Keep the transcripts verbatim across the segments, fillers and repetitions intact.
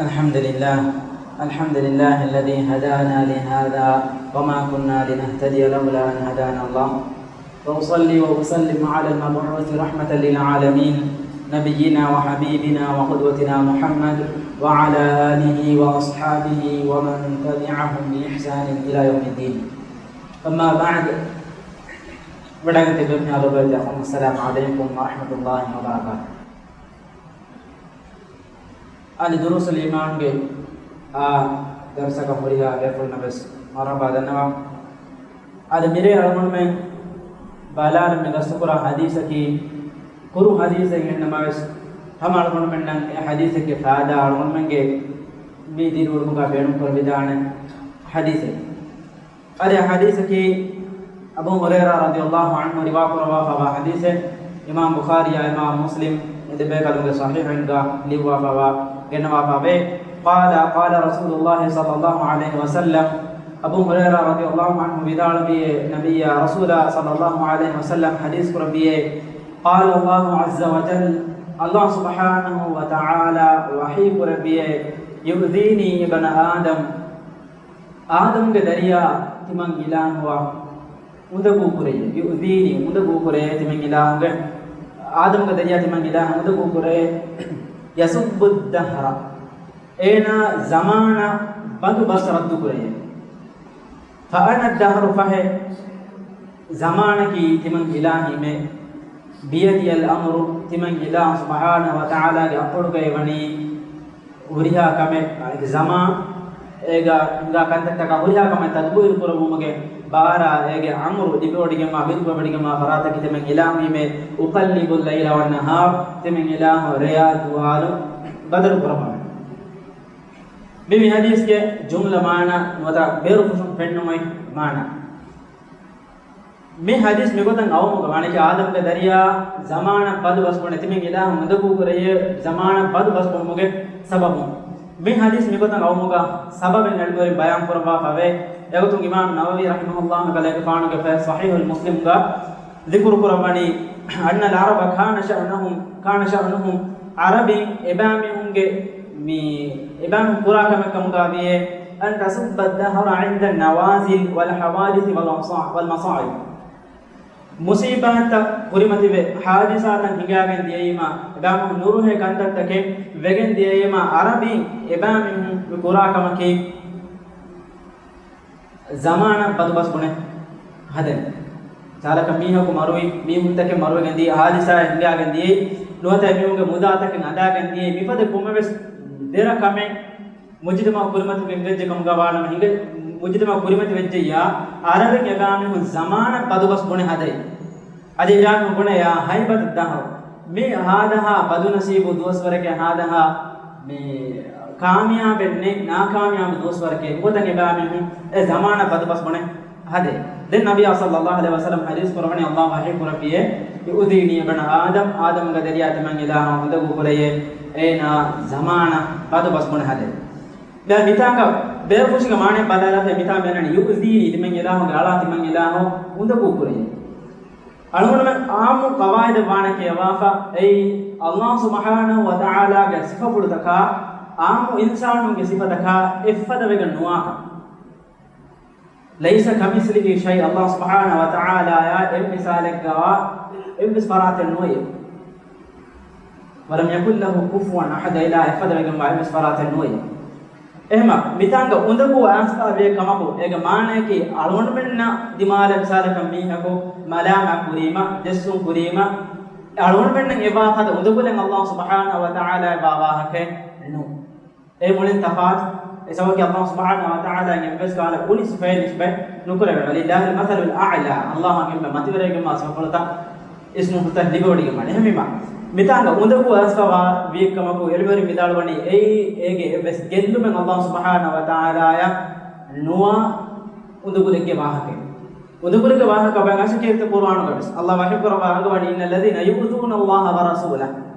الحمد لله. الحمد لله الذي هدانا لهذا وما كنا لنهتدي لولا أن هدانا الله. وأصلي وأسلم على المبعوث رحمة للعالمين، نبينا وحبيبنا وقدوتنا محمد وعلى آله وأصحابه ومن تبعهم بإحسان إلى يوم الدين. أما بعد، ވަޑައިގަތި ބެރުނި އަލޮބެ ދަކުން، السلام عليكم ورحمة الله وبركاته. އަދި ދުރޫސުލް އީމާންގެ އާ ދަރުސަކަށް ހުރިހާ ބޭފުޅުންނަށް ވެސް މަރުޙަބާ ދަންނަވަން. އަދި މިރޭ އަޅުގަނޑުމެން ބަލާލަން މި ގަސްތުކުރާ ޙަދީޘަކީ، ކުރު ޙަދީޘެއް ހެންނަމަވެސް، ހަމަ އަޅުގަނޑުމެންނަށް އެ ޙަދީޘެއްގެ ފާއިދާ އަޅުގަނޑުމެންގެ މި ދިރިއުޅުމުގަ ބޭނުންކުރެވިދާނެ ޙަދީޘެއް. އަދި ޙަދީޘަކީ އަބޫ ހުރައިރާ ރަޟިޔަﷲ ޢަންހު ރިވާކުރައްވާފައިވާ ޙަދީޘެއް. އިމާމް ބުޚާރީއާ އިމާމް މުސްލިމް އެ ދެބޭކަލުންގެ ޞަޙީޙައިންގަ ލިޔުއްވާފައިވާ ގެންނަވާފައިވޭ. قال، قال رسول الله صلى الله عليه وسلم. އަބޫ ހުރައިރާ ރަޟިޔަﷲ ޢަންހު ވިދާޅުވިއޭ، ނަބިއްޔާ ރަސޫލާ ޞައްލަﷲ ޢަލައިހި ވަސައްލަމް ޙަދީޘް ކުރެއްވިއޭ، قال الله عز وجل، ﷲ ސުބްޙާނަހޫ ވަތަޢާލާ ވަޙީ ކުރެއްވިއޭ، يؤذيني ابن آدم، އާދަމްގެ ދަރިޔާ ތިމަން އިލާހުއަށް އުނދަގޫ ކުރެއޭ، يؤذيني، އުނދަގޫ ކުރެއޭ ތިމަން އިލާހުގެ، އާދަމްގެ ދަރިޔާ ތިމަން އިލާހު އުނދަގޫ ކުރެއޭ، يسب الدهر، އޭނާ ޒަމާނަށް ބަދު ބަސް ރައްދު ކުރެއޭ. فأنا الدهر، ފަހެ ޒަމާނަކީ ތިމަން އިލާހީމޭ. بيدي الأمر، ތިމަން އިލާހު ސުބްޙާނަހޫ ވަތަޢާލާގެ އަތްޕުޅުގައި ވަނީ ހުރިހާ ކަމެއް، އަދި ޒަމާން އޭގަ ހިނގާ ކަންތައްތަކާ ހުރިހާ ކަމެއް ތަދުބީރު ކުރެއްވުމުގެ ބާރާ އޭގެ އަމުރު ލިބިވޮޑިގެންވާ، ބިރުވެވޮޑިގެންވާ ފަރާތަކީ ތިމަން އިލާހީމޭ. أقلب الليل والنهار، ތިމަން އިލާހު ރެޔާ ދުވާލު ބަދަލު ކުރައްވަމޭ. މި މި ޙަދީޘްގެ ޖުމްލަ މާނަ ނުވަތަ ބޭރުފުށުން ފެންނުމުގެ މާނަ. މި ޙަދީޘް މިގޮތަށް އައުމުގަ ވާނެކީ، އާދަމްގެ ދަރިޔާ ޒަމާނަށް ބަދު ބަސް ބުނެ، ތިމަން އިލާހު އުނދަގޫ ކުރެއޭ ޒަމާނަށް ބަދު ބަސް ބުނުމުގެ ސަބަބުން. މި ޙަދީޘް މިގޮތަށް އައުމުގަ ސަބަބެއް ޢިލްމުވެރިން ބަޔާން ކުރައްވާފައިވޭ. އެގޮތުން އިމާމް ނަވަވީ ރަޙިމަހުﷲ ކަލޭގެފާނުގެ ފަތް ޞަޙީޙުލް މުސްލިމްގަ ޛިކުރު ކުރައްވަނީ، أن العرب كان شأنهم، كان شأنهم، ޢަރަބިން އެބައިމީހުންގެ މި އެބައިމީހުން ކުރާ ކަމެއް ކަމުގަ ވިއޭ، أن تسب الدهر عند النوازل والحوادث والمصا-، والمصائب. މުޞީބާތްތައް ކުރިމަތިވެ، ޙާދިސާތައް ހިނގާގެން ދިޔައީމާ، އެބައިމީހުން ނުރުހޭ ކަންތައްތަކެއް ވެގެން ދިޔައީމާ، ޢަރަބިން އެބައިމީހުން ކުރާ ކަމަކީ، ޒަމާނަށް ބަދުބަސް ބުނެ ހަދަން. ސާލަކަށް މީހަކު މަރުވި، މީހުންތަކެއް މަރުވެގެން ދިޔަ، ހާދިސާއެއް ހިނގާގެން ދިޔައީ، ނުވަތަ މީހުންގެ މުދާތަކެއް އަނދާގެން ދިޔައީ، މިފަދަ ކޮންމެވެސް ދެރަ ކަމެއް މުޖުތަމަޢު ކުރިމަތިވެގެން ވެއްޖެ ކަމުގަ ވާނަމަ ހިނގެ، މުޖުތަމަޢު ކުރިމަތި ވެއްޖެއްޔާ، ޢަރަބިން އެބައިމީހުން ޒަމާނަށް ބަދުބަސް ބުނެ ހަދައި. އަދި އިބްރާހިމް ބުނެ، يا هيبة الدهر، މި ހާދަހާ ބަދުނަސީބު ދުވަސްވަރެކޭ، ހާދަހާ މި ކާމިޔާބެއް ނެތް، ނާކާމިޔާބު ދުވަސްވަރެކޭ، ނުވަތަ އެބައިމީހުން އެ ޒަމާނަށް ބަދުބަސް ބުނެ ހަދޭ. ދެން ނަބިއްޔާ ޞައްލައްލާހު ޢަލައިހި ވަސައްލަމް ޙަދީޘް ކުރައްވަނީ، ﷲ ވަޙީ ކުރެއްވިއޭ، يؤذيني ابن آدم، އާދަމްގެ ދަރިޔާ ތިމަން އިލާހު އުނދަގޫ ކުރެއޭ، އޭނާ ޒަމާނަށް ބަދުބަސް ބުނެ ހަދޭ. ދެން މިތާނގަ ބޭފުށިގެ މާނައެއް ބަލާލާފަ، މިތާ މިއަންނަނީ، يؤذيني، ތިމަން އިލާހުގެ އަޅާ ތިމަން އިލާހު އުނދަގޫ ކުރެއޭ. އަޅުގަނޑުމެން ޢާއްމު ޤަވާޢިދަށް ވާނެ ކިޔަވާފަ، އެއީ ﷲ ސުބްޙާނަހޫ ވަތަޢާލާގެ ސިފަފުޅުތަކާ، ޢާއްމު އިންސާނުންގެ ސިފަތަކާ އެއްފަދަ ވެގެން ނުވާކަން. ليس كمثله شيء، ﷲ ސުބްޙާނަހޫ ވަތަޢާލާއާ އެއް މިސާލެއްގަވާ އެއްވެސް ފަރާތެއް ނުވެޔޭ. ولم يكن له كفوا أحد، އެއާއި އެއްފަދަ ވެގެންވާ އެއްވެސް ފަރާތެއް ނުވެޔޭ. އެހެމަ މިތާނގަ އުނދަގޫ އައިސްފަ ވިޔަ ކަމަކު، އޭގެ މާނައަކީ އަޅުގަނޑުމެންނަށް ދިމާލަށް މިސާލަކަށް މީހަކު މަލާމާތް ކުރީމަ، ޖެއްސުން ކުރީމަ، އަޅުގަނޑުމެންނަށް އެވާ ފަދަ އުނދަގުލެއް ﷲ ސުބްޙާނަހޫ ވަތަޢާލާ އެބާ ވާހަކައެއް ނޫން. އެ މުޅިން ތަފާތު. އެ ސަބަބަކީ ﷲ ސުބްޙާނަހޫ ވަތަޢާލާ އެއްވެސް ކަހަލަ އުނި ސިފައެއް ނިސްބަތް ނުކުރެވޭ. ولله المثل الأعلى، ﷲ އަށް އެންމެ މަތިވެރިވެގެންވާ ސިފަފުޅުތައް އިސްނުފުތަށް ލިބިވޮޑިގެންވާނެ. އެހެންވީމަ، މިތާނގަ އުނދަގޫ އައިސްފަވާ ވިޔަ ކަމަކު ޢިލްމުވެރިން ވިދާޅުވަނީ، އެއީ އޭގެ އެއްވެސް ގެއްލުމެއް ﷲ ސުބްޙާނަހޫ ވަތަޢާލާއަށް ނުވާ އުނދަގުލެއްގެ ވާހަކައެއް. އުނދަގުލެއްގެ ވާހަކަ ބައެއް އަށަކީރިތަ ޤުރުއާނުގަވެސް ﷲ ވަޙީކުރައްވާ އަންގަވަނީ، إن الذين يؤذون الله ورسوله،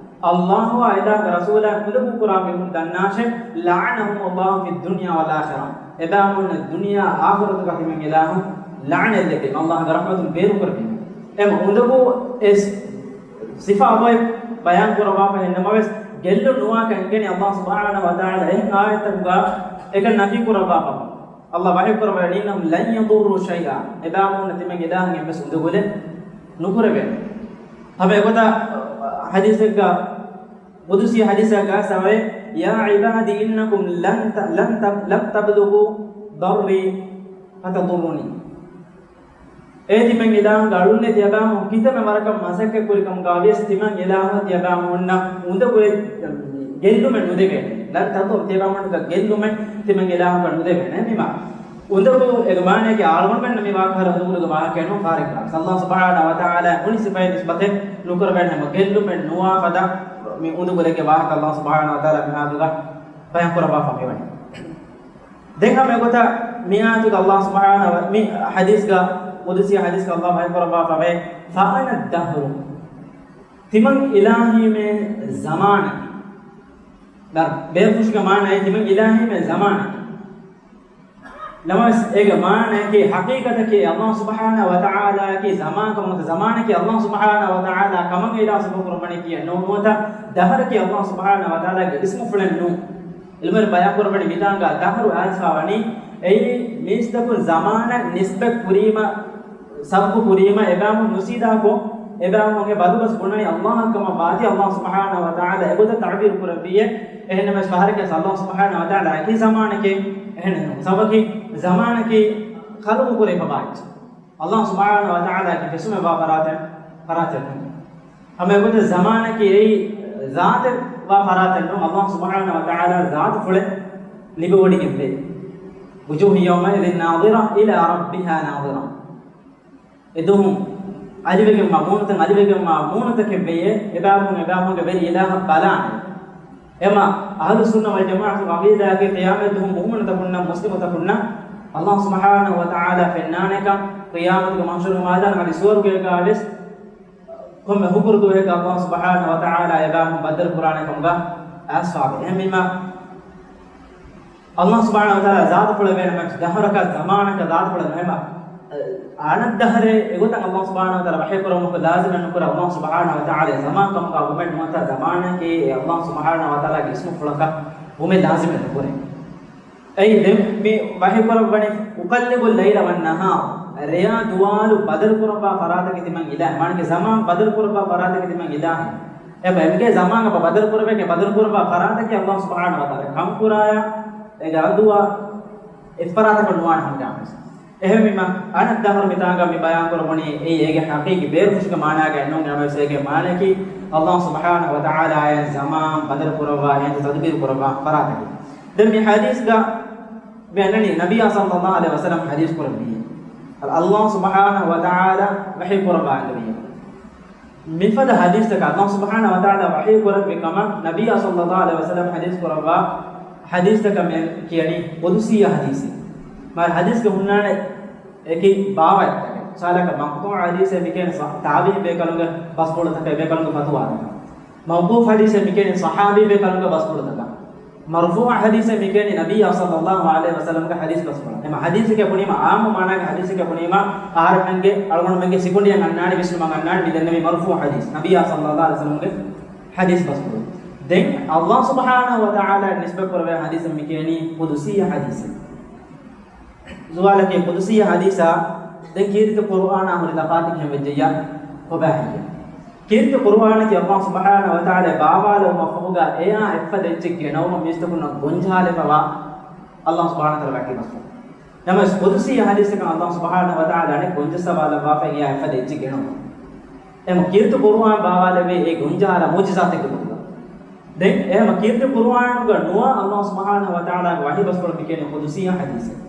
ﷲ އާ އެލާގެ ރަސޫލާ އުނދަގޫ ކުރާ މީހުން ދަންނާށޭ، لعنهم الله في الدنيا والآخرة، އެބައިމީހުންނަށް ދުނިޔެ އާޚިރަތުގަ ތިމަން އިލާހު ލަޢުނަތް ލެއްވީމަ، ﷲ ގެ ރަޙްމަތުން ބޭރުކުރެއްވީމަ. އެމަ އުނދަގޫ އެ ސިފަ އަބައި ބަޔާން ކުރައްވާފަ ހެންނަމަވެސް، ގެއްލުން ނުވާކަން އެނގެނީ ﷲ ސުބްޙާނަހޫ ވަތަޢާލާ އެހެން އާޔަތްތަކުގަ އެކަން ނަފީ ކުރައްވާފަ. ﷲ ވަޙީ ކުރައްވަނީ، إنهم لن يضروا شيئا، އެބައިމީހުންނަށް ތިމަން އިލާހުން އެއްވެސް އުނދަގުލެއް ނުކުރެވޭނެ. ހަމަ އެގޮތަށް ޙަދީޘެއްގަ، ޤުދުސީ ޙަދީޘެއްގަ ސަވޭ، يا عبادي إنكم لن ت-، لن ت-، لن تبلغوا ضري فتضروني. އޭ ތިމަން އިލާހުންގެ އަޅުންނޭ، ތިޔަބައިމީހުން ކިތަންމެ ވަރަކަށް މަސައްކަތް ކުރިކަމުގަ ވިޔަސް ތިމަން އިލާހު ތިޔަބައިމީހުންނަށް އުނދަގުލެއް ގެއްލުމެއް ނުދެވޭނެ. لن تضر، ތިޔަބައިމީހުންނަށް ގެއްލުމެއް ތިމަން އިލާހުންނަށް ނުދެވޭނެ. މިމާ އުނދަގޫ އެގެ މާނައަކީ އަޅުގަނޑުމެންނަށް މި ވާހަކަ ހުރި އުނދަގޫގެ ވާހަކައެއް ނޫން ފާރިގާ. ﷲ ސުބްޙާނަހޫ ވަތަޢާލާ އުނި ސިފައެއް ނިސްބަތެއް ނުކުރެވޭނެ. ހަމަ ގެއްލުމެއް ނުވާ ފަދަ މި އުނދަގުލެއްގެ ވާހަކަ ﷲ ސުބްޙާނަހޫ ވަތަޢާލާ މިހާދުގަ ބަޔާން ކުރައްވާފަ މިވަނީ. ދެން ހަމަ އެގޮތަށް މި އާޔަތުގަ ﷲ ސުބްޙާނަހޫ ވަ-، މި ޙަދީޘްގަ، ޤުދުސީ ޙަދީޘްގަ ﷲ ވަޙީ ކުރައްވާފަވޭ، فأنا الدهر. ތިމަން އިލާހީމެ ޒަމާނަކީ. ދަރ-، ބޭފުށިގެ މާނައީ ތިމަން އިލާހީމެ ޒަމާނަކީ. ނަމަވެސް އޭގެ މާނައަކީ ޙަޤީޤަތަކީ ﷲ ސުބްޙާނަހޫ ވަތަޢާލާއަކީ ޒަމާން ކަމަކަށް، ޒަމާނަކީ ﷲ ސުބްޙާނަހޫ ވަތަޢާލާ ކަމަށް އިލާހު ސިފަކުރައްވަނީކީ ނޫން. ނުވަތަ ދަހަރަކީ ﷲ ސުބްޙާނަހޫ ވަތަޢާލާގެ އިސްމުފުޅެއް ނޫން. ޢިލްމުވެރިން ބަޔާންކުރައްވަނީ މިތާނގަ ދަހަރު އައިސްފަ ވަނީ، އެއީ މީސްތަކުން ޒަމާނަށް ނިސްބަތް ކުރީމަ، ސަބުބު ކުރީމަ، އެބައިމީހުން ނުސީދާކޮށް، އެބައިމީހުން އެ ބަދުބަސް ބުނަނީ ﷲ އަށް ކަމަށް ވާތީ، ﷲ ސުބްޙާނަހޫ ވަތަޢާލާ އެގޮތަށް ތަޢުބީރު ކުރެއްވިއޭ. އެހެންނަމަވެސް ފަހަރެކޭ ﷲ ސުބްޙާނަހޫ ވަތަޢާލާ އެކި ޒަމާނެކޭ، އެހެނެއް ނޫން. ސަބަބަކީ ޒަމާނަކީ ޚަލްޤު ކުރެވިފަވާ އެއްޗެއް. ﷲ ސުބްޙާނަހޫ ވަތަޢާލާގެ ފެށުމެއް ވާ ފަރާތެއް، ފަރާތެއް ނޫން. ހަމަ އެގޮތަށް ޒަމާނަކީ އެއީ ޒާތެއް ވާ ފަރާތެއް ނޫން. ﷲ ސުބްޙާނަހޫ ވަތަޢާލާ ޒާތުފުޅެއް ލިބިވޮޑިގެންވޭ. وجوه يومئذ ناضرة إلى ربها ناظرة. އެދުވަހު އަލިވެގެންވާ މޫނުތައް، އަލިވެގެންވާ މޫނުތަކެއް ވެޔޭ، އެބައިމީހުން، އެބައިމީހުންގެ ވެރި އިލާހަށް ބަލާނެ. އެމަ އަހުލުއްސުންނަ ވަލްޖަމާޢަތުގެ ޢަޤީދާއަކީ ޤިޔާމަތް ދުވަހު މުއުމިނުތަކުންނަށް، މުސްލިމުތަކުންނަށް ﷲ ސުބްޙާނަހޫ ވަތަޢާލާ ފެންނާނެކަން، ޤިޔާމަތުގެ މަޙްޝަރުގެ މައިދާނަށް އަދި ސުވަރުގޭގަ ވެސް ކޮންމެ ހުކުރު ދުވަހެއްގަ ﷲ ސުބްޙާނަހޫ ވަތަޢާލާ އެބައިމީހުން ބައްދަލު ކުރާނެ ކަމުގަ އައިސްފަވޭ. އެހެންވީމަ، ﷲ ސުބްޙާނަހޫ ވަތަޢާލާ ޒާތުފުޅެއް ވޭނަމަ، ދަހަރަކަށް ޒަމާނަކަށް ޒާތުފުޅެއް ނުހަމަ، އަނަށް ދަހަރެއް އެގޮތަށް ﷲ ސުބްޙާނަހޫ ވަތަޢާލާ ވަޙީ ކުރުމަކު ލާޒިމެއް ނުކުރާ، ﷲ ސުބްޙާނަހޫ ވަތަޢާލާ ޒަމާން ކަމުގަ ވުމެއް ނުވަތަ ޒަމާނަކީ އެ ﷲ ސުބްޙާނަހޫ ވަތަޢާލާގެ އިސްމުފުޅަކަށް ވުމެއް ލާޒިމެއް ނުކުރޭ. އެއީ ދެން މި ވަޙީ ކުރައްވަނީ، أقلب الليل والنهار، ރެޔާ ދުވާލު ބަދަލު ކުރައްވާ ފަރާތަކީ ތިމަން އިލާހެއް. މާނައަކީ ޒަމާން ބަދަލު ކުރައްވާ ފަރާތަކީ ތިމަން އިލާހެއް. އެބަ އެމްގޭ ޒަމާން އެބަ ބަދަލު ކުރެވޭ، ބަދަލު ކުރައްވާ ފަރާތަކީ ﷲ ސުބްޙާނަހޫ ވަތަޢާލާ. ކަން ކުރާޔާ އޭގެ އަދުއާ އެއްފަރާތަކަށް ނުވާނެ ހަމަ ގާމިސް. އެހެންވީމަ، އަނަށް ދަހަރު މިތާނގަ މި ބަޔާން ކުރަމުނީ އެއީ އޭގެ ޙަޤީޤީ ބޭރުފުށުގެ މާނާގައެއް ނޫން. ނަމަވެސް އޭގެ މާނައަކީ ﷲ ސުބްޙާނަހޫ ވަތަޢާލާއަށް ޒަމާން ބަދަލު ކުރައްވާ އެންތު ތަދުބީރު ކުރައްވާ ފަރާތަކީ. ދެން މި ޙަދީޘްގަ މި އަންނަނީ ނަބިއްޔާ ޞައްލައްލާހު ޢަލައިހި ވަސައްލަމް ޙަދީޘް ކުރެއްވިއޭ. ﷲ ސުބްޙާނަހޫ ވަތަޢާލާ ވަޙީ ކުރައްވާ އެންގެވިއޭ. މިފަދަ ޙަދީޘްތަކަށް ﷲ ސުބްޙާނަހޫ ވަތަޢާލާ ވަޙީ ކުރެއްވި ކަމަށް ނަބިއްޔާ ޞައްލައްލާހު ޢަލައިހި ވަސައްލަމް ޙަދީޘް ކުރައްވާ ޙަދީޘްތަކަށް މި ކިޔަނީ ޤުދުސީ ޙަދީޘް. މާ ޙަދީޘްގަ ހުންނާނެ އެކި ބާވަތްތަކެއް. މިސާލަކަށް، މަޤްޠޫޢު ޙަދީޘޭ މިކިޔަނީ ޞަ-، ތާބިޢީން ބޭކަލުންގެ ބަސްފުޅުތަކެއް، ބޭކަލުންގެ ފަތުވާތަކަށް. މައުޤޫފު ޙަދީޘޭ މިކިޔަނީ ޞަޙާބީ ބޭކަލުންގެ ބަސްފުޅުތަކަށް. މަރުފޫޢު ޙަދީޘޭ މިކިޔަނީ ނަބިއްޔާ ޞައްލައްލާހު ޢަލައިހި ވަސައްލަމްގެ ޙަދީޘް ބަސްފުޅަށް. އެމަ ޙަދީޘެކޭ ބުނީމަ، ޢާއްމު މާނާގެ ޙަދީޘެކޭ ބުނީމަ، އަހަރެމެންގެ، އަޅުގަނޑުމެންގެ ސިކުނޑިއަށް އަންނާނެ، ވިސްނުމަށް އަންނާނެ، މި ދެންނެވީ މަރުފޫޢު ޙަދީޘް، ނަބިއްޔާ ޞައްލައްލާހު ޢަލައިހި ވަސައްލަމްގެ ޙަދީޘް ބަސްފުޅު. ދެން ﷲ ސުބްޙާނަހޫ ވަތަޢާލާއަށް ނިސްބަތް ކުރެވޭ ޙަދީޘެއް މިކިޔަނީ ޤުދުސީ ޙަދީޘެއް. ސުވާލަކީ، ޤުދުސީ ޙަދީޘާ ދެން ކީރިތި ޤުރުއާނާ ހުރި ތަފާތު ކިހިނެއް ވެއްޖެއްޔާ؟ ކޮބާ ހެއްޔޭ؟ ކީރިތި ޤުރުއާނަކީ ﷲ ސުބްޙާނަހޫ ވަތަޢާލާ ބާވާލެވުމަށްފަހުގަ އެއާ އެއްފަދަ އެއްޗެއް ގެނައުމަށް މީސްތަކުންނަށް ގޮންޖަހާލެފަވާ ﷲ ސުބްޙާނަހޫ ވަތަޢާލާގެ ބަސްފުޅު. ނަމަވެސް، ޤުދުސީ ޙަދީޘްތަކަށް ﷲ ސުބްޙާނަހޫ ވަތަޢާލާ އަނެއް ގޮންޖައްސަވާލައްވާފައި އެއާ އެއްފަދަ އެއްޗެއް ގެނައުމަށް. އެހެން ކީރިތި ޤުރުއާން ބާވާލެވޭ އެ ގޮންޖަހާލާ މުޢުޖިޒާތެއްގެ ގޮތުގަ. ދެން އެހެން ކީރިތި ޤުރުއާނުގަ ނުވާ ﷲ ސުބްޙާނަހޫ ވަތަޢާލާގެ ވަޙީ ބަސްފުޅަށް މިކިޔަނީ ޤުދުސީ ޙަދީޘެއް.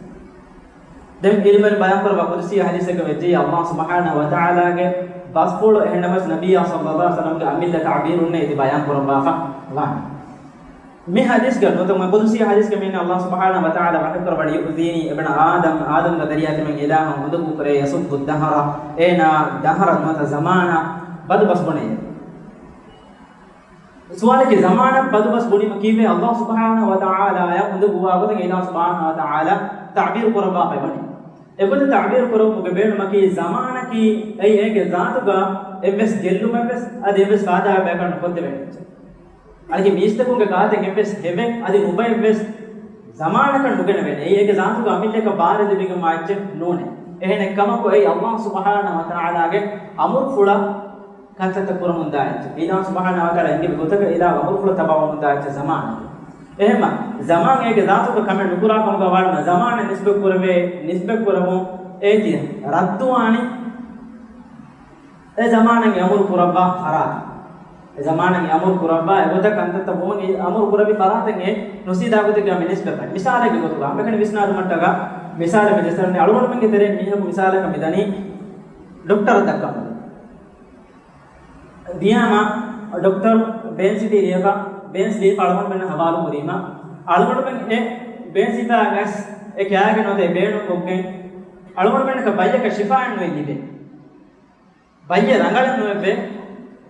ދެން ޢިލްމުވެރިން ބަޔާންކުރައްވާ ޤުދުސީ ޙަދީޘެއްގަ ވެއްޖެއްޔާ ﷲ ސުބްޙާނަހޫ ވަތަޢާލާގެ ބަސްފުޅު އެހެންނަމަވެސް ނަބިއްޔާ ޞައްލައްލާހު ޢަލައިހި ވަސައްލަމްގެ އަމިއްލަ ތަޢުބީރުންނޭ އިދި ބަޔާންކުރައްވާފަ ވާނެ. މި ޙަދީޘްގަ ނުވަތަ މި ޤުދުސީ ޙަދީޘްގަ މިއަންނަ ﷲ ސުބްޙާނަހޫ ވަތަޢާލާ ވަޙީކުރައްވަނީ، يؤذيني ابن آدم، އާދަމްގެ ދަރިޔާ ތިމަން އިލާހުން އުނދަގޫކުރޭ، يسب الدهر، އޭނާ ދަހަރަށް ނުވަތަ ޒަމާނަށް ބަދުބަސް ބުނެޔޭ. ސުވާލަކީ، ޒަމާނަށް ބަދުބަސް ބުނީމަ ކީއްވެ؟ ﷲ ސުބްޙާނަހޫ ވަތަޢާލާއަށް އުނދަގޫވާ ގޮތަށް އިލާހު ސުބްޙާނަހޫ ވަތަޢާލާ ތަޢުބީރު ކުރައްވާފައި ވަނީ. އެގޮތަށް ތަޢުބީރު ކުރެވުމުގެ ބޭނުމަކީ، ޒަމާނަކީ އެއީ އޭގެ ޒާތުގަ އެއްވެސް ގެއްލުމެއްވެސް އަދި އެއްވެސް ފާއިދާއެއް ބަޔަކަށް ނުކޮށްދެވޭނެ އެއްޗެއް. އަނެކި މީސްތަކުންގެ ގާތަށް އެއްވެސް ހެވެއް އަދި ނުބައެއްވެސް ޒަމާނަކަށް ނުގެނެވޭނެ. އެއީ އޭގެ ޒާތުގެ އަމިއްލައަކަށް ބާރެއް ލިބިގެންވާ އެއްޗެއް ނޫނޭ. އެހެނެއްކަމަކު އެއީ ﷲ ސުބްޙާނަހޫ ވަތަޢާލާގެ އަމުރުފުޅަށް ކަންތައްތައް ކުރަމުންދާ އެއްޗެއް. އިލާހު ސުބްޙާނަހޫ ވަތަޢާލާ އެންގެވި ގޮތަކަށް އިލާހުގެ އަމުރުފުޅަށް ތަބާވަމުންދާ އެއްޗެއް ޒަމާނަކީ. އެހެންމަ ޒަމާން އޭގެ ޒާތުގަ ކަމެއް ނުކުރާ ކަމުގަ ވާނަމަ، ޒަމާނަށް ނިސްބަތް ކުރެވޭ، ނިސްބަތް ކުރެވުން އޭތި ރައްދުވާނީ އެ ޒަމާނަށް އެ އަމުރު ކުރައްވާ ފަރާތަށް. އެ ޒަމާނަށް އެ އަމުރު ކުރައްވާ އެގޮތަށް ކަންތައްތައް ވުމުން އެ އަމުރު ކުރެއްވި ފަރާތަށް އެ ނުސީދާ ގޮތެއްގަ މި ނިސްބަތް. މިސާލެއްގެ ގޮތުގަ އަނބެކަނި ވިސްނާލުމަށްޓަކާ މިސާލެއް މި ޖެއްސަން އަޅުގަނޑުމެންގެ ތެރެއިން މީހަކު މިސާލަކަށް މިދަނީ ޑޮކްޓަރަށް ދައްކަމުން. ދިޔާމަ ޑޮކްޓަރު ބޭންސް ލިޔެފަ، ބޭންސް ލިޔެފަ އަޅުގަނޑުމެންނަށް ހަވާލު ކުރީމަ، އަޅުގަނޑުމެން އެ ބޭންސް ލިޔެފަ ގަސް އެ ކާގެ ނުވަތަ އެ ބޭނުން ކޮށްގެން އަޅުގަނޑުމެންނަކަށް ބައްޔަކަށް ޝިފާއެއް ނުވެ ލިބޭ. ބައްޔެއް ރަނގަޅެއް ނުވެއްވޭ.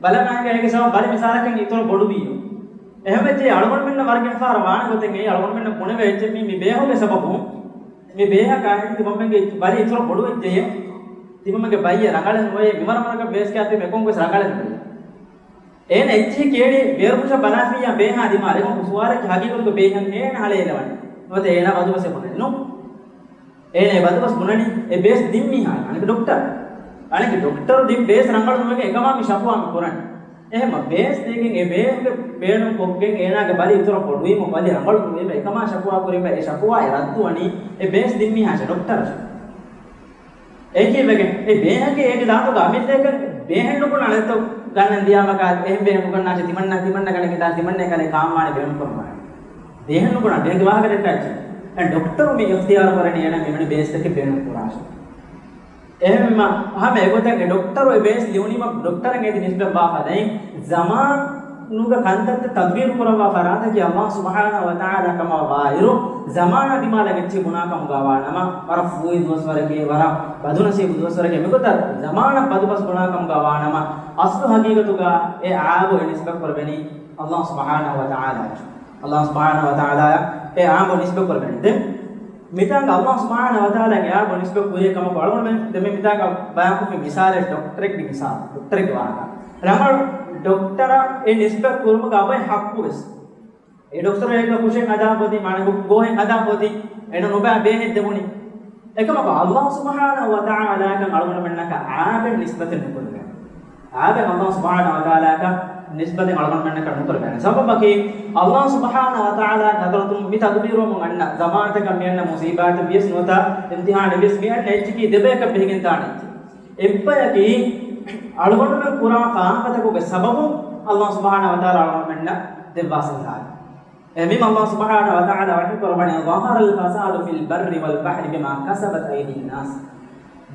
ބަލަނާއިގަ އޭގެ ސަބަބު ބަލި މިސާލަކަށް އިތުރަށް ބޮޑުވީއޯ. އެހެންވެއްޖެ އަޅުގަނޑުމެންނަށް ވަރަށް ގިނަ ފަހަރަށް ވާނެ ގޮތެއް އެއީ އަޅުގަނޑުމެންނަށް ބުނެވޭ އެއްޗެއް މީ، މި ބޭހުގެ ސަބަބުން މި ބޭހަކާ ތިމަންމެންގެ ބަލި އިތުރަށް ބޮޑުވެއްޖެޔޭ. ތިމަންމެންގެ ބައްޔެއް ރަނގަޅެއް ނުވެޔޭ، މިވަރަށް ވަރަކަށް ބޭސް ކިޔާ ތިމަންމެން އެކަން ވެސް ރަނގަޅެއް ނުވެޔޭ. އޭނަ އެއްޗެހި ކޭޅި ބޭރުފުށަށް ބަލާފިއްޔާ ބޭހާ ދިމާލަށް އެކަމަކު ސުވާލަކީ ހަގީގަތުގަ ބޭހަން އޭނަ ހަޅޭލެވަނީ. ނުވަތަ އޭނަ ބަދުބަސް ބުނަނީ ނޫން. އޭނަ އެ ބަދުބަސް ބުނަނީ އެ ބޭސް ދިން މީހާ، އަނެކި ޑޮކްޓަރު. އަނެކި ޑޮކްޓަރު ދިން ބޭސް ރަނގަޅު ނުވެގެން އެކަމާ މި ޝަކުވާ މި ކުރަނީ. އެހެންމަ ބޭސް ދީގެން އެ ބޭހުގެ ބޭނުން ކޮށްގެން އޭނާގެ ބަލި އިތުރަށް ބޮޑުވީމަ، ބަލި ރަނގަޅު ނުވީމަ އެކަމާ ޝަކުވާ ކުރީމަ، އެ ޝަކުވާ އެ ރައްދުވަނީ އެ ބޭސް ދިން މީހާ ޑޮކްޓަރަށް. އެކީ ވެގެން އެ ބޭހަކީ އޭގެ ޒާތުގަ އަމިއްލައަކަށް ބޭހެއް ނުބުނާ ނެތޯ ގަންނަން ދިޔާމަކާ އެހެން ބޭހެއް ނުގަންނާށޭ ތިމަންނަ، ތިމަންނަ ކަނެ ކިތާ ތިމަންނަ ކަނެ ކާންވާނެ ބޭނުން ކުރަން ވާނެ. ބޭހެއް ނުބުނާ ބޭހެއްގެ ވާހަކަ ދެއްކާ އެއްޗެއް. އެ ޑޮކްޓަރު މި އިޚްތިޔާރު ކުރަނީ އޭނަ މިވެނި ބޭސްތަކެއް ބޭނުން ކުރާށޭ. އެހެންވީމަ ހަމަ އެގޮތަށް އެ ޑޮކްޓަރު އެ ބޭސް ލިޔުނީމަ ޑޮކްޓަރަށް އޭތި ނިސްބަތް ވާ ފަދައިން ޒަމާނުގަ ކަންތައްތައް ތަދްބީރު ކުރައްވާ ފަރާތަކީ ﷲ ސުބްޙާނަހޫ ވަތަޢާލާ ކަމަށް ވާއިރު، ޒަމާނާ ދިމާލަށް އެއްޗެއް ބުނާ ކަމުގަ ވާނަމަ، ވަރަށް ފޫހި ދުވަސްވަރެކޭ، ވަރަށް ބަދުނަސީބު ދުވަސްވަރެކޭ، މިގޮތަށް ޒަމާނަށް ބަދުބަސް ބުނާ ކަމުގަ ވާނަމަ، އަސްލު ހަގީގަތުގަ އެ އާބު އެ ނިސްބަތް ކުރެވެނީ ﷲ ސުބްޙާނަހޫ ވަތަޢާލާއަށް. ﷲ ސުބްޙާނަހޫ ވަތަޢާލާއަށް އެ އާބު ނިސްބަތް ކުރެވެނީ. ދެން މިތާނގަ ﷲ ސުބްޙާނަހޫ ވަތަޢާލާގެ އާބު ނިސްބަތް ކުރިޔަށް ކަމަކު އަޅުގަނޑުމެން ދެންމެ މިތާނގަ ބަޔާންކޮށްފި މިސާލެއް ޑޮކްޓަރެއްގެ މިސާލު، ޑޮކްޓަރެއްގެ ވާހަކަ. ރަނގަޅު ޑޮކްޓަރަށް އެ ނިސްބަތް ކުރުމުގަ އޮތް ޙައްޤު ވެސް. އެ ޑޮކްޓަރު އޭގެ ކުށެއް ހަދާފަ އޮތީ، މާނަ ގޯހެއް ހަދާފަ އޮތީ، އޭނަ ނުބައި ބޭހެއް ދެވުނީ. އެކަމަކު ﷲ ސުބްޙާނަހޫ ވަތަޢާލާއަކަށް އަޅުގަނޑުމެންނަކަށް އާބެއް ނިސްބަތެއް ނުކުރެވޭނެ. އާބެއް ﷲ ސުބްޙާނަހޫ ވަތަޢާލާއަކަށް ނިސްބަތެއް އަޅުގަނޑުމެންނަކަށް ނުކުރެވޭނެ. ސަބަބަކީ، ﷲ ސުބްޙާނަހޫ ވަތަޢާލާގެ ޙަޟްރަތުން މި ތަދުބީރުވަމުން އަންނަ ޒަމާންތަކަށް މި އަންނަ މުޞީބާތެއް ވިޔަސް ނުވަތަ އިމްތިޙާނެއް ވިޔަސް މި އަންނަ އެއްޗަކީ ދެބަޔަކަށް ބެހިގެން ދާނެ އެއްޗެއް. އެއްބަޔަކީ އަޅުގަނޑުމެން ކުރާ ފާފަތަކުގެ ސަބަބުން ﷲ ސުބްޙާނަހޫ ވަތަޢާލާ އަޅުގަނޑުމެންނަށް ދެއްވާ ސިންދާނެ. އެހެންވީމަ ﷲ ސުބްޙާނަހޫ ވަތަޢާލާ ވަޙީ ކުރައްވަނީ، ظهر الفساد في البر والبحر بما كسبت أيدي الناس.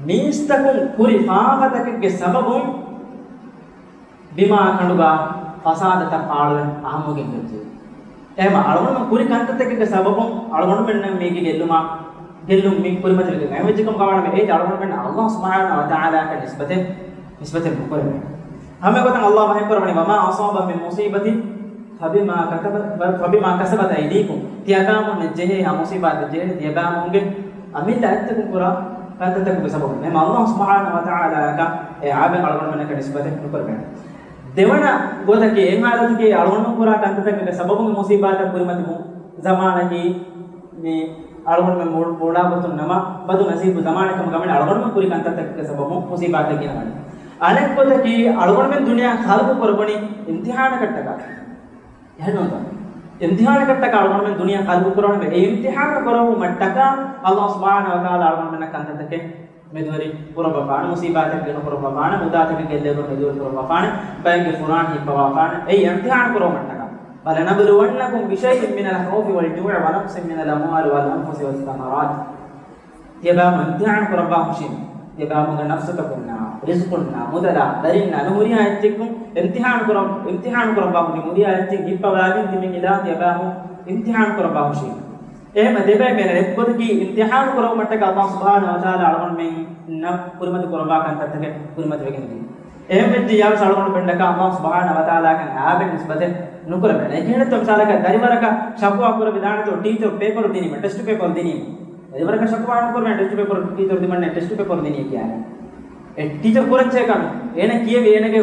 މީސްތަކުން ކުރި ފާފަތަކެއްގެ ސަބަބުން ބިމާ ކަނޑުގަ ފަސާދަތައް ފާޅުވެ އާއްމުވެގެން ގޮތްޖެ. އެހެންވީމަ އަޅުގަނޑުމެން ކުރި ކަންތައްތަކެއްގެ ސަބަބުން އަޅުގަނޑުމެންނަށް މީގެ ގެއްލުމާ، ގެއްލުން މި ކުރިމަތިވެގެން އެހެންވެއްޖެކަމަށް ވާނަމަ އޭތި އަޅުގަނޑުމެންނަށް ﷲ ސުބްޙާނަހޫ ވަތަޢާލާއަކަށް ނިސްބަތެއް، ނިސްބަތެއް ނުކުރެވޭނެ. ހަމަ އެގޮތަށް ﷲ ވަޙީ ކުރައްވަނީ، وما أصاب من مصيبة فبما كتبت، فبما كسبت أيديكم. ތިޔަބައިމީހުންނަށް ޖެހޭ ހަމަ މުޞީބާތެއް ޖެހޭނީ ތިޔަބައިމީހުންގެ އަމިއްލަ އަތްތަކުން ކުރާ ކަންތައްތަކުގެ ސަބަބުން. އެހެންވީމަ ﷲ ސުބްޙާނަހޫ ވަތަޢާލާއަކަށް އެ އާބެއް އަޅުގަނޑުމެންނަކަށް ނިސްބަތެއް ނުކުރެވޭނެ. ދެވަނަ ގޮތަކީ، އެހާލަތަކީ އަޅުގަނޑު ކުރާ ކަންތައްތަކުގެ ސަބަބުން މުޞީބާތައް ކުރިމަތިވުން. ޒަމާނަކީ މި އަޅުގަނޑުމެން މޫ-، މޫޅާ ގޮތުން ނަމަ، ބަދު ނަސީބު ޒަމާނެއް ކަމަށް ވަނީ އަޅުގަނޑުމެން ކުރި ކަންތައްތަކުގެ ސަބަބުން މުޞީބާތައް ގިނަވަނީ. އަނެއް ގޮތަކީ، އަޅުގަނޑުމެން ދުނިޔެއަށް ޚަލްޤު ކުރައްވަނީ އިމްތިޙާނަކަށްޓަކާ. އެހެންނޫންތަ؟ އިމްތިޙާނަކަށްޓަކާ އަޅުގަނޑުމެން ދުނިޔެއަށް ޚަލްޤު ކުރައްވަނީ. އެ އިމްތިޙާނު ކުރެއްވުމަށްޓަކާ ﷲ ސުބްޙާނަހޫ ވަތަޢާލާ އަޅުގަނޑުމެންނަށް ކަންތައްތަކެއް މެދުވެރި ކުރައްވާފާނެ، މުޞީބާތަކެއް ގެނަ ކުރައްވާފާނެ، މުދާތަކެއް ގެއްލޭގޮތް މެދުވެރި ކުރައްވާފާނެ، ބައެއްގެ ފުރާނަ ހިއްޕަވާފާނެ. އެއީ އިމްތިޙާނު ކުރެއްވުމަށްޓަކާ. بلنبلونكم بشيء من الخوف والجوع ونقص من الأموال والأنفس والثمرات. ތިޔަބައިމީހުން އިމްތިޙާނު ކުރައްވާ ހުށީމަ، ތިޔަބައިމީހުންގެ ނަފްސުތަކުންނާ، ރިޒްޤުންނާ، މުދަލާ، ދަރިންނާ ނުހުރިހާ އެއްޗެއްގެ އިމްތިޙާނު ކުރަ-، އިމްތިޙާނު ކުރައްވާ ހުށީމަ، ހުރިހާ އެއްޗެއް ހިއްޕަވާލިން ތިމަން އިލާހު ތިޔަބައިމީހުން އިމްތިޙާނު ކުރައްވާ ހުށީމަ. އެހެންވީމަ ދެބައިމީހުން އެއްގޮތަކީ އިމްތިޙާނު ކުރެއްވުމަށްޓަކާ ﷲ ސުބްޙާނަހޫ ވަތަޢާލާ އަޅުގަނޑުމެންނަށް ކުރިމަތި ކުރައްވާ ކަންތައްތަކެއް ކުރިމަތިވެގެން ދިޔަ. އެހެންވެއްޖިއްޔާވެސް އަޅުގަނޑުމެންނަކަށް ﷲ ސުބްޙާނަހޫ ވަތަޢާލާއަކަށް އާބެއް ނިސްބަތެއް ނުކުރެވޭނެ. އެކިހިނެއްތޯ މިސާލަކަށް ދަރިވަރަކަށް ޝަކުވާ ކުރެވިދާނެތޯ ޓީޗަރު ޕޭޕަރު ދިނީމަ، ޓެސްޓު ޕޭޕަރު ދިނީމަ. ދަރިވަރަކަށް ޝަކުވާ ނުކުރެވޭނެ ޓެސްޓު ޕޭޕަރު ޓީޗަރު ދިމަންނެ ޓެސްޓު ޕޭޕަރު ދިނީ ކިޔާނެ. އެ ޓީޗަރު ކުރައްޗޭ ކަމެއް. އޭނަ ކިޔެވި އޭނަގެ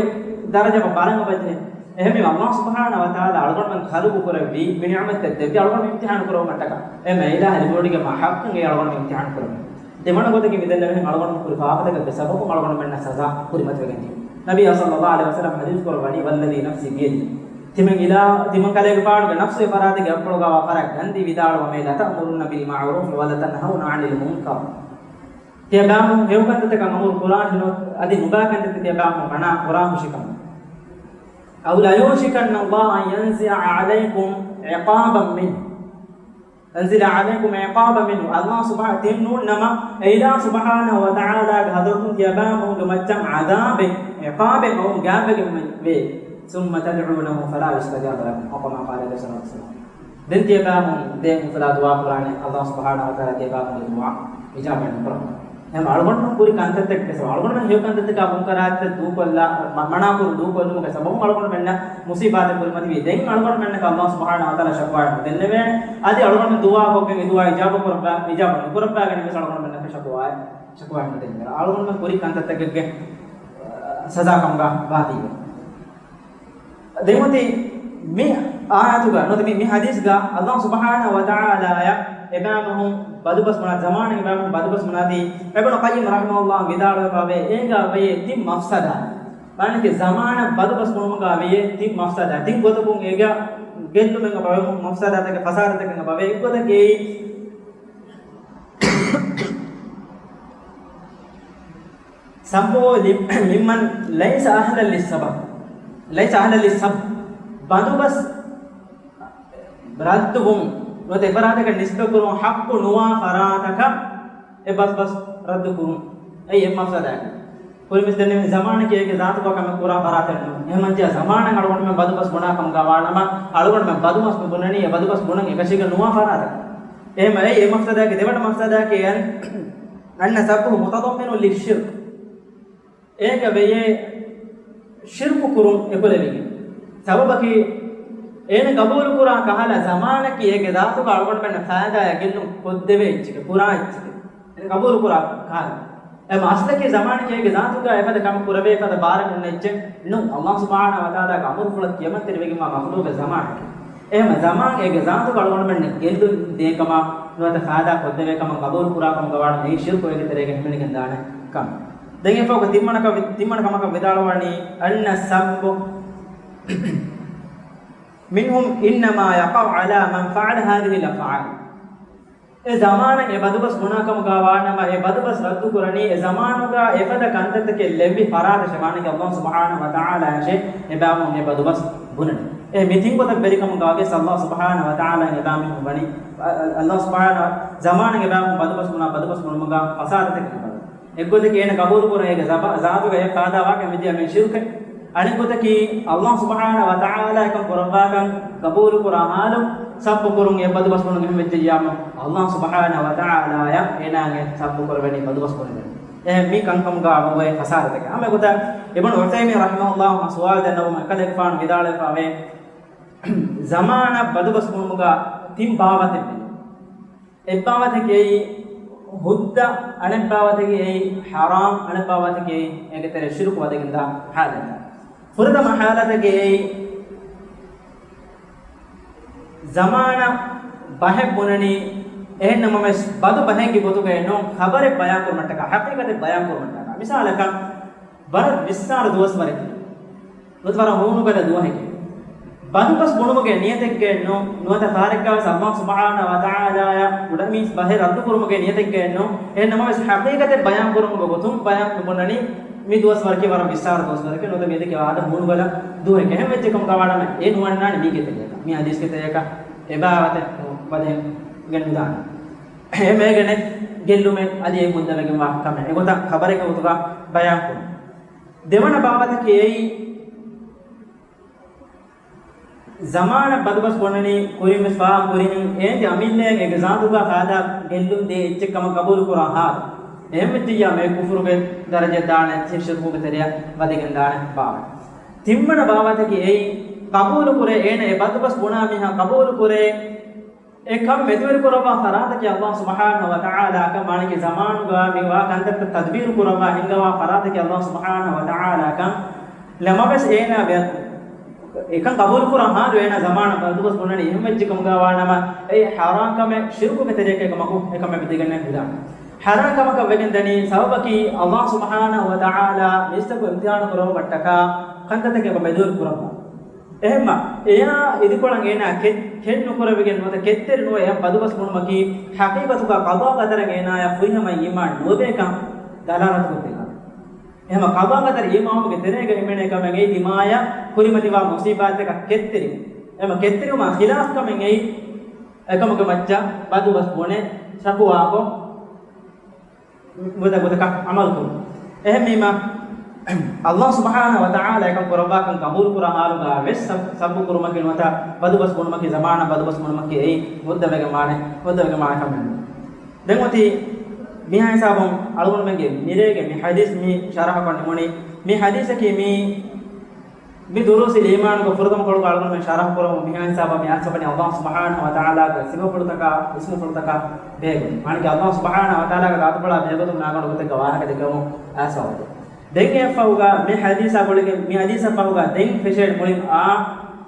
ދަރަޖަ ބަ-، ބަލަން އޮބަޖެހޭ. އެހެންވީމަ، ﷲ ސުބްޙާނަހޫ ވަތަޢާލާ އަޅުގަނޑުމެން ޚަލްޤު ކުރެއްވީ މި ނިޢުމަތްތައް ދެއްވި އަޅުގަނޑު އިމްތިޙާނު ކުރުމަށްޓަކާ. އެހެންވީމަ، އެއިލާހު ލިބިވޮޑިގެންވާ ޙައްޤުން އެ އަޅުގަނޑު އިމްތިޙާނު ކުރަމުން. ދެވަނަ ގޮތަކީ މި ދެންނެވިހެން އަޅުގަނޑު ކުރި ފާފަތަކެއްގެ ސަބަބުން އަޅުގަނޑުމެންނަށް ސަޒާ ކުރިމަތިވެގެން ދިޔަ. ނަބިއްޔާ ޞައްލަﷲ ޢަލައިހި ވަސައްލަމަ ޙަދީޘް ކުރައްވަނީ، "والذي نفسي بيده." ތިމަން އިލާ-، ތިމަން ކަލޭގެފާނުގެ ނަފްސު އެ ފަރާތުގެ އަތްޕުޅުގަވާ ފަރާތް ގަންދީ ވިދާޅުވަމޭ، "لتأمرن بالمعروف ولتنهون عن المنكر." ތިޔަބައިމީހުން ހެޔޮކަންތައްތަކަށް އަމުރު ކުރާށި ނުވަތަ އަދި ނުބައި ކަންތައްތައް ތިޔަބައިމީހުން މަނާ ކުރާހުށިކަމުން. "أو ليوشكن الله أن ينزل عليكم عقابا منه." أن ينزل عليكم عقابا منه. ﷲ ސުބްޙާ-، ތިން ނޫން ނަމަ، އެ އިލާހު ސުބްޙާނަހޫ ވަތަޢާލާގެ ޙަޟްރަތުން ތިޔަބައިމީހުންގެ މައްޗަށް ޢަޛާބެއް، ޢިޤާބެއް އައުން ގާތްވެގެން ވޭ. ثم تدعونه فلا يستجاب لكم. أو كما قال عليه الصلاة والسلام. ދެން ތިޔަބައިމީހުން ދޭން އުފުލާ ދުޢާ ކުރާނެ، ﷲ ސުބްޙާނަހޫ ވަތަޢާލާ ތިޔަބައިމީހުންގެ ދުޢާ އިޖާބަ ނުކުރައްވާ. އެހެން އަޅުގަނޑު ކުރި ކަންތައްތަކެއް ވެސް، އަޅުގަނޑުމެން ހެޔޮ ކަންތައްތަކާ މުންކަރާތްތައް ދޫކޮށްލާ، މަ-، މަނާކުރުން ދޫކޮށްލުމުގެ ސަބަބުން އަޅުގަނޑުމެންނަށް މުޞީބާތެއް ކުރިމަތިވީ. ދެން އަޅުގަނޑުމެންނަކަށް ﷲ ސުބްޙާނަހޫ ވަތަޢާލާ ޝަކުވާއެއް ނުދެންނެވޭނެ. އަދި އަޅުގަނޑު ދުޢާ ކޮށްގެން އެ ދުޢާ އިޖާބަ ކުރައްވާ، އިޖާބަ ނުކުރައްވާގެން ވެސް އަޅުގަނޑުމެންނަކަށް ޝަކުވާއެއް، ޝަކުވާއެއް ނުދެންނެވޭނެ. އަޅުގަނޑުމެން ކުރި ކަންތައްތަކެއްގެ ސަޒާ ކަމުގަ ވާތީވެ. ދެން އޮތީ މި އާޔަތުގަ ނުވަތަ މި، މި ޙަދީޘްގަ ﷲ ސުބްޙާނަހޫ ވަތަޢާލާއަށް އެބައިމީހުން ބަދުބަސް ބުނާ، ޒަމާނަށް އެބައިމީހުން ބަދުބަސް ބުނާތީ، އިބްނު ޤައްޔިމް ރަޙިމަހުﷲ ވިދާޅުވެފަވޭ، އޭގަ ވެޔޭ ތިން މަފްސަދާ. މާނައަކީ ޒަމާނަށް ބަދުބަސް ބުނުމުގަ ވެޔޭ ތިން މަފްސަދާ. ތިން ގޮތަކުން އޭގަ ގެއްލުމެއް އެބަ ވެ، މަފްސަދާތަކެއް، ޚަސާރަތަކެއް އެބަ ވޭ. އެއްގޮތަކީ ސަބު ލި-، މިއްމަން ލައިސަ އަހްލަން ލިއްސަބް. ލައިސަ އަހްލަން ލިއްސަބް. ބަނދުބަސް ރައްދުވުން ނުވަތަ އެފަރާތަކަށް ނިސްބަތްކުރުން ޙައްޤު ނުވާ ފަރާތަކަށް އެ ބަސް ބަސް ރައްދު ކުރުން. އެއީ އެއް މަފްސަދާއެއް. ކުރިންވެސް ދެންނެވި ޒަމާނަކީ އޭގެ ޒާތުގަ ކަމެއް ކުރާ ފަރާތެއް ނޫން. އެހެންމަންޖެހޭ ޒަމާނަށް އަޅުގަނޑުމެން ބަދުބަސް ބުނާ ކަމުގަ ވާނަމަ، އަޅުގަނޑުމެން ބަދުބަސް މި ބުނަނީ އެ ބަދުބަސް ބުނަން އެކަށީގެން ނުވާ ފަރާތަކަށް. އެހެން އެއީ އެއް މަފްސަދާއެއް. ދެވަނަ މަފްސަދާއަކީ އަން، އަންނަ ސައްބަހު މުތަޟައްމިނުން ލިއްޝިރްކް. އޭގަ ވެޔޭ ޝިރްކު ކުރުން އެކުލެވިގެން. ސަބަބަކީ އޭނަ ގަބޫލުކުރާ ކަހަލަ ޒަމާނަކީ އޭގެ ޒާތުގަ އަޅުގަނޑުމެންނަށް ފައިދާއެއް ގެއްލުން ކޮށްދެވޭ އެއްޗެކޭ، ކުރާ އެއްޗެކޭ. އޭނަ ގަބޫލުކުރާ ކަހަލަ. އެ އަސްލަކީ ޒަމާނަކީ އޭގެ ޒާތުގަ އެފަދަ ކަމެއް ކުރެވޭ ފަދަ ބާރެއް ހުންނަ އެއްޗެއް ނޫން. ﷲ ސުބްޙާނަހޫ ވަތަޢާލާގެ އަމުރުފުޅަށް ކިޔަމަންތެރިވެގެންވާ މަޚްލޫޤެއް ޒަމާނަކީ. އެހެން ޒަމާން އޭގެ ޒާތުގަ އަޅުގަނޑުމެންނަށް ގެއްލުން ދޭ ކަމަށް ނުވަތަ ފައިދާ ކޮށްދެވޭ ކަމަށް ގަބޫލުކުރާ ކަމުގަ ވާނަމަ އެއީ ޝިރްކު އޭގެ ތެރޭގަ ހިމެނިގެންދާނެ ކަމެއް. ދެން އެފަހުގަ ތިންވަނަކަށް ވި-، ތިންވަނަ ކަމަކަށް ވިދާޅުވަނީ، أن السب منهم إنما يقع على من فعل هذه الأفعال. އެ ޒަމާނަށް އެ ބަދުބަސް ބުނާ ކަމުގަ ވާނަމަ، އެ ބަދުބަސް ރައްދު ކުރަނީ އެ ޒަމާނުގަ އެފަދަ ކަންތައްތަކެއް ލެއްވި ފަރާތަށޭ. މާނައަކީ ﷲ ސުބްޙާނަހޫ ވަތަޢާލާއަށޭ އެބައިމީހުން އެ ބަދުބަސް ބުނަނީ. އެ މި ތިން ގޮތަށް ވެރިކަމުގަ ވިޔަސް ﷲ ސުބްޙާނަހޫ ވަތަޢާލާ އެބައިމީހުން ވަނީ، ﷲ ސުބްޙާނަހޫ ޒަމާނަށް އެބައިމީހުން ބަދުބަސް ބުނާ ބަދުބަސް ބުނުމުގަ ފަސާދަތަކެއް ނުކުރޭ. އެއްގޮތަކީ އޭނަ ގަބޫލުކުރާ އޭގެ ޒަބާ-، ޒާތުގަ އެ ފައިދާވާކަން މިދިޔަ މި ޝިރްކެއް. އަނެއްގޮތަކީ ﷲ ސުބްޙާނަހޫ ވަތަޢާލާ އެކަން ކުރައްވާކަން ގަބޫލުކުރާ ހާލު ސައްބު ކުރުން އެ ބަދުބަސް ބުނުން އެހެން ވެއްޖެއްޔާމަ، ﷲ ސުބްޙާނަހޫ ވަތަޢާލާއަށް އޭނާގެ ސައްބު ކުރެވެނީ ބަދުބަސް ބުނެވެނީ. އެ މި ކަންކަމުގަ އަބަދުވެ ފަސާދަތަކެއް. ހަމަ އެގޮތަށް އިބްނު ޢުސައިމީން ރަޙިމަހުﷲ ސުވާލު ދެންނެވުމަށް އެކަލޭގެފާނު ވިދާޅުވެފަވޭ، ޒަމާނަށް ބަދުބަސް ބުނުމުގަ ތިން ބާވަތެއް ވޭ. އެއްބާވަތަކީ އެއީ ހުއްދަ، އަނެއްބާވަތަކީ އެއީ ޙަރާމް، އަނެއްބާވަތަކީ އެއީ އޭގެ ތެރޭ ޝިރުކު ވަދެގެންދާ ޙާލަތް. ފުރަތަމަ ޙާލަތަކީ އެއީ ޒަމާނަށް ބަހެއް ބުނަނީ، އެހެންނަމަވެސް ބަދު ބަހެއްގެ ގޮތުގައެއް ނޫން، ޚަބަރެއް ބަޔާންކުރުމަށްޓަކާ، ޙަޤީޤަތެއް ބަޔާންކުރުމަށްޓަކާ. މިސާލަކަށް، ވަރަށް ވިއްސާރަ ދުވަސްވަރެއް ނުވަތަ ވަރަށް ހޫނުގަދަ ދުވަހެކޭ. ބަދުބަސް ބުނުމުގެ ނިޔަތެއްގައެއް ނޫން، ނުވަތަ ކާރެއްގަވެސް ﷲ ސުބްޙާނަހޫ ވަތަޢާލާއަށް ކުޑަމީސް ބަހެއް ރައްދުކުރުމުގެ ނިޔަތެއްގައެއް ނޫން. އެހެންނަމަވެސް ޙަޤީޤަތެއް ބަޔާންކުރުމުގެ ގޮތުން ބަޔާން ނުބުނަނީ މި ދުވަސްވަރަކީ ވަރަށް ވިއްސާރަ ދުވަސްވަރެކޭ، ނުވަތަ މިއަދަކީ ވަރަށް ހޫނުގަދަ ދުވަހެކޭ. އެހެން ވެއްޖެ ކަމުގަ ވާނަމަ އެ ނުވަންނާނެ މީގެ ތެރޭގަ. މި ޙަދީޘްގެ ތެރޭގަ އެބާވަތެއް ވަދެ ގެން ނުދާނެ. އެ މޭގަނެ ގެއްލުމެއް އަދި އެ ހުއްދަވެގެންވާ ކަމެއް. އެގޮތަށް ޚަބަރެއްގެ ގޮތުގަ ބަޔާންކުރުން. ދެވަނަ ބާވަތަކީ އެއީ، ޒަމާނަށް ބަދުބަސް ބުނަނީ ކުރިންވެސް ފާހަގަ ކުރިހެން އޭނަގެ އަމިއްލައަށް އޭގެ ޒާތުގަ ފައިދާ ގެއްލުން ދޭ އެއްޗެއް ކަމަށް ގަބޫލުކުރާ ހާލު. އެހެންވެއްޖެއްޔާ މެ ކުފުރުގެ ދަރަޖައަށް ދާނެ، ޝިރްކުގެ ތެރެއަށް ވަދެގެން ދާނެ ބާވަތް. ތިންވަނަ ބާވަތަކީ އެއީ، ޤަބޫލުކުރޭ، އޭނަ އެ ބަދުބަސް ބުނާ މީހާ ޤަބޫލުކުރޭ، އެ ކަން މެދުވެރިކުރައްވާ ފަރާތަކީ ﷲ ސުބްޙާނަހޫ ވަތަޢާލާ ކަން، މާނައަކީ ޒަމާނުގަ މިވާ ކަންތައްތައް ތަދްބީރު ކުރައްވާ ހިންގަވާ ފަރާތަކީ ﷲ ސުބްޙާނަހޫ ވަތަޢާލާ ކަން. ނަމަވެސް އޭނާ ވެ-، އެކަން ޤަބޫލުކުރާ ޙާލު އޭނާ ޒަމާނަށް ބަދުބަސް ބުނަނީ އެހެން ވެއްޖެ ކަމުގަ ވާނަމަ، އެއީ ޙަރާން ކަމެއް، ޝިރުކުގެ ތެރެއަކަށް އެކަމަކު، އެކަމެއް ވެދިގެންނެއް ނުދާނެ. ޙަރާން ކަމަކަށް ވެގެން ދަނީ ސަބަބަކީ ﷲ ސުބްޙާނަހޫ ވަތަޢާލާ މީސްތަކު އިމްތިޙާނު ކުރައްވަވައްޓަކާ ކަންތައްތަކެއް ބަދަލު ކުރައްވާ. އެހެންމަ އެޔާ އިދިކޮޅަށް އޭނާ ކެތް، ކެތް ނުކުރެވިގެން ނުވަތަ ކެތްތެރި ނުވެ އެޔަށް ބަދުބަސް ބުނުމަކީ ޙަޤީޤަތުގަ ޤަޟާ ޤަދަރަށް އޭނާޔަށް ފުރިހަމަ އީމާން ނުވެ ކަން ދަލާލަތުކޮށްދޭ ކަމެއް. އެހެންމަ ޤަޟާ ޤަދަރު އީމާނުގެ ތެރޭގަ ހިމެނޭ ކަމެއް އެއީ ތިމާޔަށް ކުރިމަތިވާ މުޞީބާތަކަށް ކެތްތެރި، އެހެންމަ ކެތްތެރިވުމާ ޚިލާފު ކަމެއް އެއީ އެކަމުގެ މައްޗަށް ބަދުބަސް ބުނެ ޝަކުވާކޮށް، ގޮތަށް ގޮތަކަށް ޢަމަލު ކުރުން. އެހެންވީމަ، ﷲ ސުބްޙާނަހޫ ވަތަޢާލާ އެކަން ކުރައްވާކަން ޤަބޫލު ކުރާ ޙާލުގަ ވެސް ސަ-، ސަބު ކުރުމަކީ ނުވަތަ ބަދުބަސް ބުނުމަކީ، ޒަމާނަށް ބަދުބަސް ބުނުމަކީ އެއީ ހުއްދަވެގެން ވާނެ، ހުއްދަވެގެން ވާނެ ކަމެއް ނޫން. ދެން އޮތީ މިހާ ހިސާބުން އަޅުގަނޑުމެންގެ މިރޭގެ މި ޙަދީޘް މި ޝަރަޙަކޮށް ނިމުނީ، މި ޙަދީޘަކީ މި މި ދުރޫސިލް އީމާނުގެ ފުރަތަމަ ފަޅުގަ އަޅުގަނޑުމެން ޝަރަޙަ ކުރަމުން މިހާ ހިސާބަށް މި އައްސަވަނީ ﷲ ސުބްޙާނަހޫ ވަތަޢާލާގެ ސިފަފުޅުތަކާ އިސްމުފުޅުތަކާ ބެހޭގޮތުން. މާނައަކީ ﷲ ސުބްޙާނަހޫ ވަތަޢާލާގެ ޛާތުފުޅާ ބެހޭގޮތުން މި އަޅުގަނޑު ގޮތެއްގަ ވާހަކަ ދެއްކެވުމުން އައްސަވަނީ. ދެން އެއަށްފަހުގަ މި ޙަދީޘާ ގުޅިގެން، މި ޙަދީޘަށް ފަހުގަ ދެން ފެށޭ މުޅިން އާ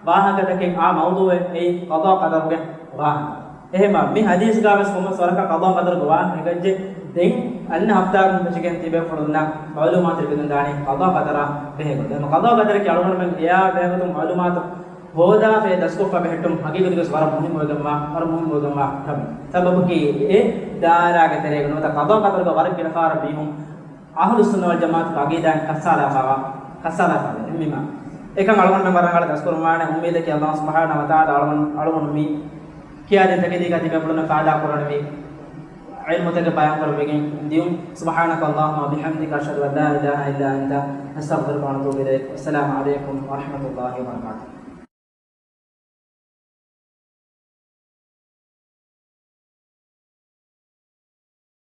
ވާހަކަތަކެއް، އާ މައުޟޫޢެއް އެއީ ޤަޟާ ޤަދަރުގެ ވާހަކަ. އެހެންމަ މި ޙަދީޘްގަ ވެސް ކޮންމެސް ވަރަކަށް ޤަޟާ ޤަދަރުގެ ވާހަކަ ހިނގައްޖެ. ދެން އަންނަ ހަފްތާގަ ފެށިގެން ތިބޭފުޅުންނަށް މަޢުލޫމާތު ލިބިގެންދާނީ ޤަޟާ ޤަދަރާ ބެހޭގޮތުން. އެހެންމަ ޤަޟާ ޤަދަރަކީ އަޅުގަނޑުމެން އެޔާ ބެހޭގޮތުން މަޢުލޫމާތު ހޯދާފައި ދަސްކޮށްފަ ބެހެއްޓުން ޙަޤީޤަތުގަވެސް ވަރަށް މުހިއްމުވެގެންވާ، ވަރަށް މުހިއްމުވެގެންވާ ކަމެއް. ސަބަބަކީ އެ ދާއިރާގެ ތެރޭގަ ނުވަތަ ޤަޟާ ޤަދަރުގަ ވަރަށް ގިނަ ފަހަރަށް މީހުން އަހުލުއްސުންނަ ވަލްޖަމާޢަތުގެ ޢަޤީދާއިން ކައްސާލާފައިވާ، ކައްސާލާފައިވާ. އެހެންވީމަ، އެކަން އަޅުގަނޑުމެން ވަރަށް ރަނގަޅަށް ދަސްކުރައްވާނެ. އުއްމީދަކީ ﷲ ސުބްޙާނަހޫ ވަތަޢާލާ އަޅުގަނޑު، އަޅުގަނޑު މި ކިޔާދިން ތަކިދީގަ ތިބޭފުޅުންނަށް ފާއިދާ ކުރަނިވި ޢިލްމުތަކެއް ބަޔާން ކުރެވިގެން ދިޔުން. سبحانك اللهم وبحمدك، أشهد أن لا إله إلا أنت، أستغفرك وأتوب إليك. والسلام عليكم ورحمة الله وبركاته.